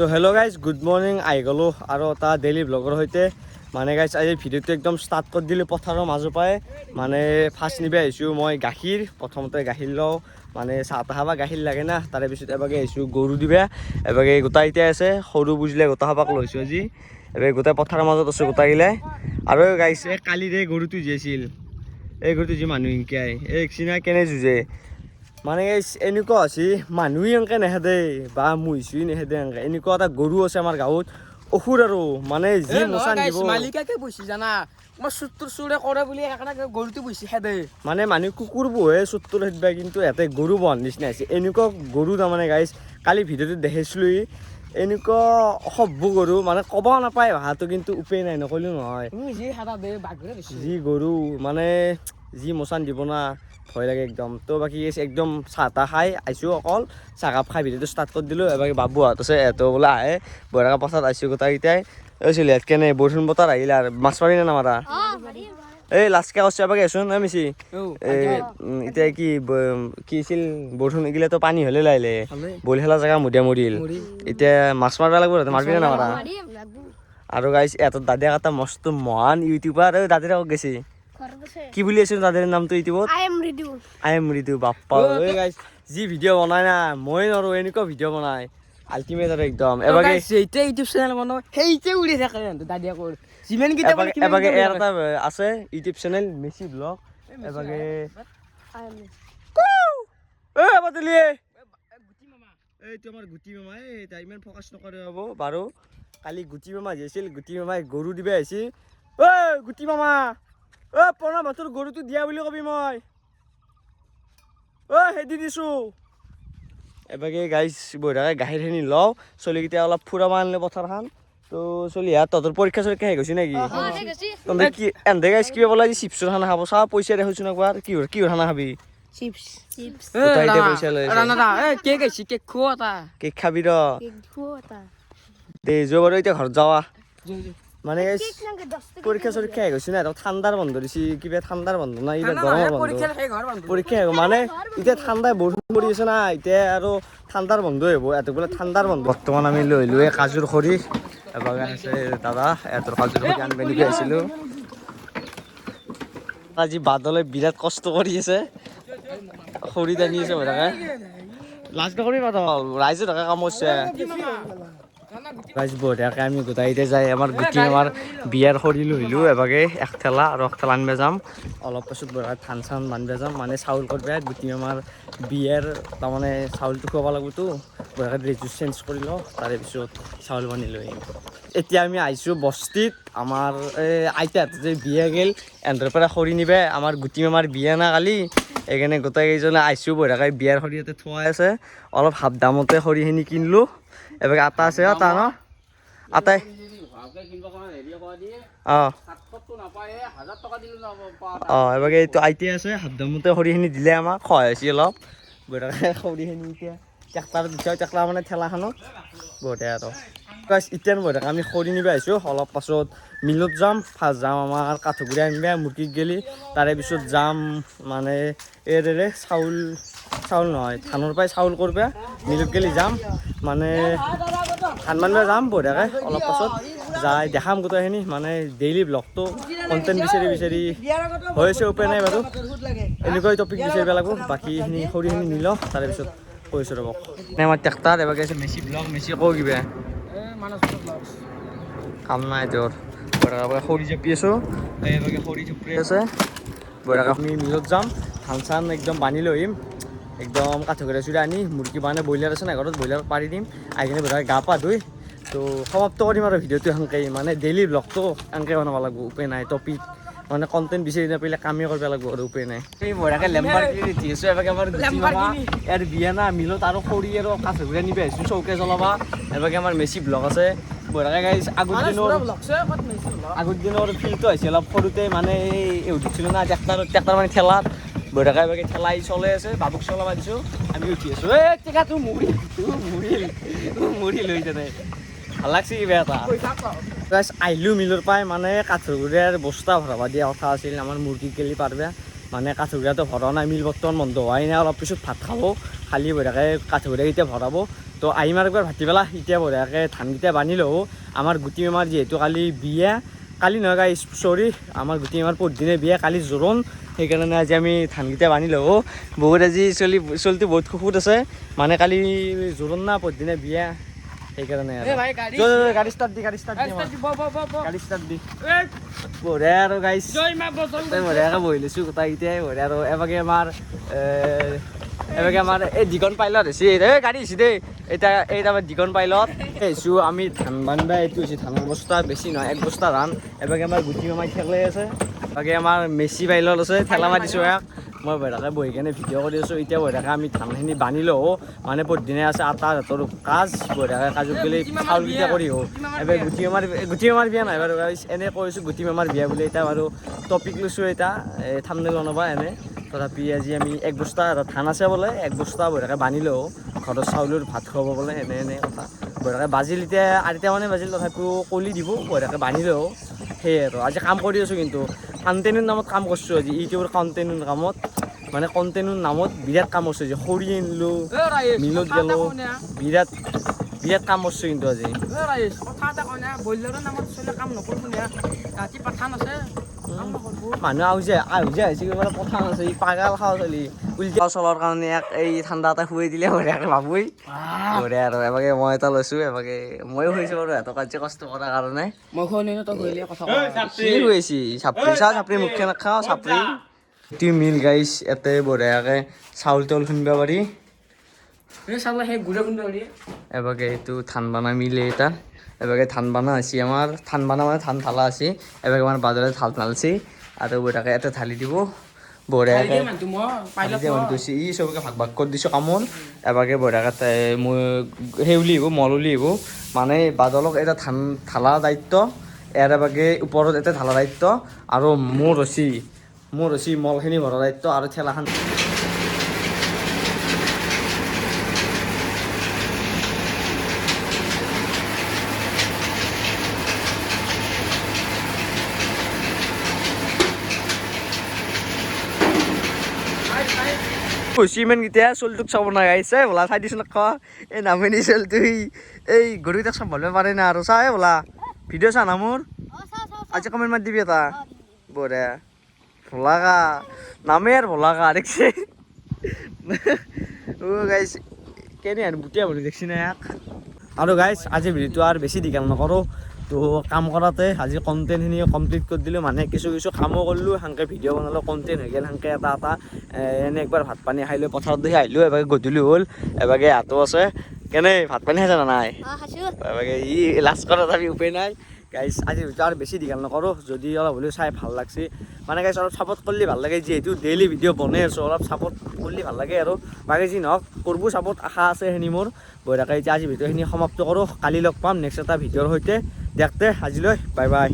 তো hello' guys, good morning. আহি গ'লোঁ আৰু এটা ডেইলি ব্লগৰ সৈতে। মানে গাইজ, আজি ভিডিঅ'টো একদম ষ্টাৰ্ট কৰি দিলোঁ পথাৰৰ মাজৰ পৰাই। মানে ফাৰ্ষ্ট নিব আহিছোঁ মই গাখীৰ। প্ৰথমতে গাখীৰ লওঁ, মানে চাহ তাহ খাবা গাখীৰ লাগে না। তাৰে পিছত এবাগে আহিছোঁ গৰু দিবা। এবাগে গোটাই এতিয়া আছে সৰু বুজিলে গোটা খাবাক লৈছোঁ আজি। এবাৰ গোটেই পথাৰৰ মাজত আছোঁ গোটাইগিলাই। আৰু গাইজ, এই কালিৰ এই গৰুটো যি আছিল, এই গৰুটো যি মানুহ ইনকাই এই চিনা কেনে যুঁজে। মানে এনেকুৱা হৈছে, মানুহে এনেকে নেহেদে বা মহিচুই নেহেদে এনেকে। এনেকুৱা এটা গৰু আছে আমাৰ গাঁৱত, অসুৰ আৰু মানে যি মোচান দিব। মালিকাকে বহিছি জানা, মই চুটটোৰ চুৰে কৰে বুলি সেইকাৰণে গৰুটো বহিছি খেদে। মানে মানুহ কুকুৰ পোহে চুটটোৰ খেদবা, কিন্তু ইয়াতে গৰু বহাৰ নিচিনা হৈছে। এনেকুৱা গৰু তাৰমানে গাইজ, কালি ভিডিঅ'টোত দেখিছিলোঁই, এনেকুৱা অসভ্য গৰু, মানে ক'ব নাপায় ভাষাটো, কিন্তু উপায় নাই, নক'লেও নহয়। তুমি যি খেদা দে বাঘৰে বেছি। যি গৰু, মানে যি মোচান দিব না, ভয় লাগে একদম। তো বাকী একদম চাহ তাহ খাই আহিছোঁ। অকল চাহকাপ খাই ভিডিঅ'টো ষ্টাৰ্ট কৰি দিলোঁ। এবাৰ বাবুহঁত আছে, এহঁতো বোলে আহে। বঢ়াকা পথাৰত আহিছোঁ গোটেইকেইটাই। এই চলি ইয়াত কেনে বৰষুণ বতৰ আহিল আৰু মাছ মাৰি নে নামাৰা? এই লাজকে কৈছোঁ, এবাৰ আহিছোন না মিছি। এই এতিয়া কি কি আছিল, বৰষুণ এগিলাতো পানী হ'লে লাহে লাহে বল খেলা জেগা মুদিয়া মৰিল। এতিয়া মাছ মাৰিব লাগিব, তাতে মাৰিবি নে নামাৰা? আৰু গাইছ, এহঁতৰ দাদাক এটা মস্ত মহান ইউটিউবাৰ, এই দাদাৰ গেছি। কি বুলি আছিল দাদাৰ নামটো ইউটিউবত? I am Ridu. I am Ritu, বাপ্পা ঐ। গাইছ, যি ভিডিঅ' বনাই না, মই নোৱাৰো এনেকুৱা ভিডিঅ' বনাই, আল্টিমেট আৰু একদম। এবাগে যেতিয়া ইউটিউব চেনেল বনাব, সেইতে উৰি থাকে দাদিয়া কৰ যিমান কেইটা। এবাগে ইয়াৰ এটা আছে ইউটিউব চেনেল মেচি ব্লগ। এবাগে I am. এ বাদুলিয়ে, এইটো আমাৰ গুটি মামা। এই তাই ইমান ফ'কাছ নকৰে, হ'ব বাৰু। কালি গুটি মামা যি আছিল, গুটি মামাই গৰু দিব আহিছিল। ঐ গুটি মামা, ঐ প্ৰণৱ ভাতৰ গৰুটো দিয়া বুলি কবি মই। ঐ খেদি দিছোঁ। এবাগে গাইজ, বঢ়িয়াকৈ গাখীৰখিনি লওঁ। চলিকেইটা অলপ ফুৰাব আনিলে পথাৰখন। তো চলি ইয়াত তহঁতৰ পৰীক্ষা চৰীক্ষা শেষ হৈছে নেকি? তহঁতে কি এন্ধে গাইজ কিবা বোলে আজি চিপছৰ খানা খাব। চাওঁ, পইচা দেখোন একবাৰ। কিহৰ কিহৰ খানা খাবি? চিপছ। চিপছ। গোটাই এতিয়া পইচা লৈ আছে। কেক আহিছি, কেক খোৱা এটা। কেক খাবি ৰ। কেক খোৱা। দে যোৱা বাৰু, এতিয়া ঘৰত যাৱা। মানে guys, পৰীক্ষা চৰীক্ষা শেষ হৈছে না, ঠাণ্ডাৰ বন্ধ দিছি। কিবা ঠাণ্ডাৰ বন্ধ না, কিবা গৰমৰ বন্ধ। পৰীক্ষা শেষ হোৱাৰ বন্ধ। পৰীক্ষা শেষ মানে এতিয়া ঠাণ্ডাই বৰষুণ পৰি আছে না, এতিয়া আৰু ঠাণ্ডাৰ বন্ধ হ'ব। ইয়াতে বোলে ঠাণ্ডাৰ বন্ধ। বৰ্তমান আমি লৈ আহিলো এই কাজুৰ খৰি। এবাৰ আছে দাদা, এহঁতৰ কাজুৰ খৰি আনিব নেকি আহিছিলোঁ। আজি বাদলে বিৰাট কষ্ট কৰি আছে, খৰি টানি আছে বঢ়িয়াকে। লাজ নকৰি বাদল, ৰাইজে থকা কাম কৰিছে। ৰাইজ, বঢ়িয়াকৈ আমি গোটাইতে যাই আমাৰ গুটি আমাৰ বিয়াৰ খৰি লৈ আহিলোঁ এভাগে এক ঠেলা। আৰু এক ঠেলা আনিব যাম অলপ পাছত। বঢ়িয়া ধান চান বান্ধিব যাম, মানে চাউল কৰবা গুটি আমাৰ বিয়াৰ, তাৰমানে চাউলটো খুৱাব লাগিবতো। বঢ়িয়াকৈ ড্ৰেছটো চেঞ্জ কৰি লওঁ, তাৰে পিছত চাউল বান্ধি লৈ আহিম। এতিয়া আমি আহিছোঁ বস্তিত। আমাৰ এই আইতাহঁতে যে বিয়া গেল, এহঁতৰ পৰা খৰি নিবে। আমাৰ গুটি মামাৰ বিয়া না কালি, সেইকাৰণে গোটেইকেইজনে আহিছোঁ। বঢ়িয়াকৈ বিয়াৰ খৰি ইয়াতে থোৱাই আছে। অলপ হাফ দামতে খৰিখিনি কিনিলোঁ। এবাৰ আটা আছে, আটা ন আটাই। অঁ, এবাৰ এইটো IT আছে, হাফ দামতে খৰিখিনি দিলে আমাক, সহায় হৈছে অলপ। বঢ়িয়াকৈ খৰিখিনি এতিয়া ট্ৰেক্টাৰত উঠাই, ট্ৰেক্টাৰ মানে ঠেলাখনত বঢ়িয়া। আৰু এতিয়া বঢ়িয়াকৈ আমি খৰি নিব আহিছোঁ। অলপ পাছত মিলত যাম। ফাৰ্ষ্ট যাম আমাৰ কাঠগুৰি আনিবা মুৰ্গীক গেলি। তাৰে পিছত যাম মানে এইদৰে চাউল, চাউল নহয়, ধানৰ পৰাই চাউল কৰবা মিলত গেলি যাম। মানে ধান বান্ধিব যাম বঢ়িয়াকৈ। অলপ পাছত যাই দেখাম গোটেইখিনি। মানে ডেইলি ব্লগটো কণ্টেণ্ট বিচাৰি বিচাৰি হৈ আছে, উপায় নাই বাৰু, এনেকুৱাই টপিক বিচাৰিব লাগিব। বাকীখিনি খৰিখিনি নিলওঁ, তাৰে পিছত কৈছোঁ ৰ'ব। আমাৰ ট্ৰেক্টাৰ এবাৰ আছে। মেচি ব্লগ, মেচি কওঁ কিবা কাম নাই তোৰ। বঢ়িয়াকৈ খৰি জাপি আছোঁ, এইভাগে খৰি থুপৰি আছে। বঢ়িয়াকৈ আমি মিলত যাম, ধান চান একদম বান্ধি লৈ আহিম। একদম কাঠগুৰি চুৰি আনি মুৰ্গী মানে ব্ৰইলাৰ আছে না ঘৰত, ব্ৰইলাৰ পাৰি দিম। আহি কিনে বঢ়িয়াকৈ গা পা ধুই তো সমাপ্ত কৰিম আৰু ভিডিঅ'টো সেনকে। মানে ডেইলি ব্লগটো এনেকৈ বনাব লাগিব, উপায় নাই। টপিক মানে কণ্টেণ্ট বিচাৰি নাপালে কামেই কৰিব লাগিব আৰু উপায় নাই। এই বঢ়িয়াকৈ লেম্বাৰগিনি উঠি আছোঁ। এবাৰ আমাৰ গুটি মামা ইয়াৰ বিয়া না, মিলত আৰু খৰি আৰু কাঠগুৰি আনিব আহিছোঁ চৌকে জ্বলাবা। এবাৰ আমাৰ মেচি ব্লগ আছে বঢ়িয়াকৈ। গাইছ, আগৰ দিনৰ ফিল্ডটো আহিছে। অলপ সৰুতে মানে এই উঠিছিলোঁ না ট্ৰেক্টাৰত, ট্ৰেক্টাৰ মানে ঠেলাত। বঢ়িয়াকৈ এবাৰ ঠেলাই চলাই আছে, বাবুক চলাব দিছোঁ, আমি উঠি আছোঁ। এই টেকাটো মৰিল, মৰিল, মৰিল হৈ তেনে ভাল লাগছে কিবা এটা। গাইছ, আহিলোঁ মিলৰ পাই। মানে কাঠৰগুৰিয়াৰ বস্তা ভৰাব দিয়া কথা আছিল আমাৰ মুৰ্গী গেলি পাৰবে। মানে কাঠৰগুৰিয়াটো ভৰা নাই, মিল বৰ্তমান বন্ধ হোৱাই নাই। অলপ পিছত ভাত খাব, খালি বঢ়িয়াকৈ কাঠৰগুৰিয়া এতিয়া ভৰাব। তো আহিম আৰু একবাৰ ভাটিবেলা। এতিয়া বঢ়িয়াকৈ ধানকেইটা বান্ধি লওঁ। আমাৰ গুটি বেমাৰ যিহেতু কালি বিয়া, কালি নহয় গাইছ, চৰি, আমাৰ গুটি বেমাৰ পৰদিনে বিয়া, কালি জোৰোণ। সেইকাৰণে আজি আমি ধানকেইটা বান্ধি লওঁ। বহুত আজি চলি চলিটো বহুত খুখুত আছে, মানে কালি জোৰোণ না পৰদিনে বিয়া, সেইকাৰণে আৰু। এ ভাই, গাড়ী যো, যো, যো, গাড়ী ষ্টাৰ্ট দি, গাড়ী ষ্টাৰ্ট দি, আমাৰ। ব ব ব ব। গাড়ী ষ্টাৰ্ট দি। বঢ়িয়া আৰু গাইছ। জয় মা বজৰং। তাই বঢ়িয়াকৈ বহি লৈছোঁ গোটেইকেইটাই বঢ়িয়া। আৰু এভাগে আমাৰ এভাগে আমাৰ এই দিগন পাইলট হৈছে, এই গাড়ী হৈছে দেই। এতিয়া এই আমাৰ দিগন পাইলট আহিছোঁ আমি ধান বান্ধবা। এইটো হৈছে ধানৰ বস্তা, বেছি নহয় এক বস্তা ধান। এভাগে আমাৰ গুটি মামাই ঠেলাই আছে, এভাগে আমাৰ মেচি পাইলট আছে, ঠেলা মাৰিছোঁ ইয়াক। মই বঢ়িয়াকৈ বহি কেনে ভিডিঅ' কৰি আছোঁ। এতিয়া বঢ়িয়াকৈ আমি ধানখিনি বান্ধি লওঁ, মানে পৰদিনে আছে আটা হাতৰ কাজ। বঢ়িয়াকৈ কাজত গ'লে চাউলকেইটা কৰি হওঁ। এবাৰ গুটি মামাৰ বিয়া নাই বাৰু guys, এনে কৈছোঁ গুটি মামাৰ বিয়া বুলি। এতিয়া বাৰু টপিক লৈছোঁ, এতিয়া এই থাম্বনেইল বনাব এনে। তথাপি আজি আমি এক বস্তা ধান আছে বোলে, এক বস্তা বঢ়িয়াকৈ বান্ধি লওঁ, ঘৰৰ চাউলৰ ভাত খুৱাব বোলে, এনে এনে কথা। বঢ়িয়াকৈ বাজিল এতিয়া 2:30 মানে বাজিল, তথাপিও কলি দিব, বঢ়িয়াকৈ বান্ধি লওঁ। সেয়ে আৰু আজি কাম কৰি আছোঁ, কিন্তু কণ্টেণ্টৰ নামত কাম কৰিছোঁ আজি, ইউটিউবৰ কণ্টেণ্টৰ কামত, মানে কণ্টেণ্টৰ নামত বিৰাট কাম কৰিছোঁ আজি। খৰি আনিলোঁ, মিলত গ'লোঁ, বিৰাট বিৰাট কাম কৰিছোঁ কিন্তু আজি। কথা এটা কওঁ না, ব্ৰইলাৰৰ নামত চলে কাম নকৰিব না, ৰাতি পাঠান আছে, কাম নকৰিব। মানুহ আউজে আউজে আহিছে, কিবা এটা কথা আছে, ই পাগাল খাওঁ চলি উল্টা চলৰ কাৰণে ইয়াক এই ঠাণ্ডা এটা খুৱাই দিলে বঢ়িয়াকৈ ভাবোই বঢ়িয়া। আৰু এভাগে মই এটা লৈছোঁ, এভাগে ময়ো খুৱাইছোঁ বাৰু এহঁতক আজি কষ্ট কৰাৰ কাৰণে। মই খোৱা নাই, তই খোৱালি কথা। কি খুৱাইছি? চাপৰি চাওঁ, চাপৰি মুখে নাখাওঁ চাপৰি। এইটো মিল গাইছ, ইয়াতে বঢ়িয়াকৈ চাউল তাউল খুন্দিব পাৰি। চাব সেই গুড়া খুন্দা। এভাগে এইটো ধান বানা মিল এটা। এভাগে ধান বানা হৈছে আমাৰ, ধান বানা মানে ধান ঢালা আছে। এভাগে আমাৰ বাজাৰে ধান ঢালছে আৰু বঢ়িয়াকৈ ইয়াতে ঢালি দিব বঢ়িয়াকৈ। মানুহটো মই পাইলট। কৈছে ই চবকে ভাগ ভাগ কৰি দিছোঁ কামত। এভাগে বঢ়িয়াকৈ মই সেই উলি আহিব, মল উলি আহিব, মানে বাদলক এটা ধান ঢালা দায়িত্ব, ইয়াৰ এভাগে ওপৰত এটা ঢালা দায়িত্ব, আৰু মোৰ হৈছে মলখিনি ভৰা দায়িত্ব আৰু ঠেলাখন। কৈছো ইমানকেইটা চলিটোক চাব নাই আহিছে বোলা, চাই দিছোন ক এই নামেনি চলিটো, এই গৰুকেইটাক চম্ভালিব পাৰে না আৰু চাই বোলা। ভিডিঅ' চা না মোৰ? আজি কমেণ্ট মাৰি দিবি এটা বঢ়িয়া। ভোলা কা নামে আৰু ভোলা কা দেখছি। অ' গাইছ, কেনে আৰু বুটীয়া বুলি দেখছি না ইয়াক। আৰু গাইছ, আজি ভিডিঅ'টো আৰু বেছি দীঘল নকৰোঁ। তো কাম কৰাতে আজি কণ্টেণ্টখিনি কমপ্লিট কৰি দিলোঁ, মানে কিছু কিছু কামো কৰিলোঁ, সেনেকৈ ভিডিঅ' বনালোঁ, কণ্টেণ্ট হৈ গ'ল সেনেকৈ এটা এটা। এনে একবাৰ ভাত পানী খাই লৈ পথাৰত দেখি আহিলোঁ, এবাৰ গধূলি হ'ল, এবাগে হাতো আছে। কেনে ভাত পানী খাইছা না নাই? এবাগে ই লাজ কৰা, তথাপি উপায় নাই। গাইছ, আজি ভিডিঅ' আৰু বেছি দীঘল নকৰোঁ। যদি অলপ হ'লেও চাই ভাল লাগছে, মানে গাইছ অলপ ছাপোৰ্ট কৰিলে ভাল লাগে, যিহেতু ডেইলি ভিডিঅ' বনাই আছোঁ, অলপ ছাপোৰ্ট কৰিলে ভাল লাগে। আৰু বাকী যি নহওক কৰিব ছাপোৰ্ট, আশা আছে সেইখিনি মোৰ। বঢ়িয়াকৈ এতিয়া আজি ভিডিঅ'খিনি সমাপ্ত কৰোঁ। কালি লগ পাম নেক্সট এটা ভিডিঅ'ৰ সৈতে। দেখতে আজিলৈ বাই বাই।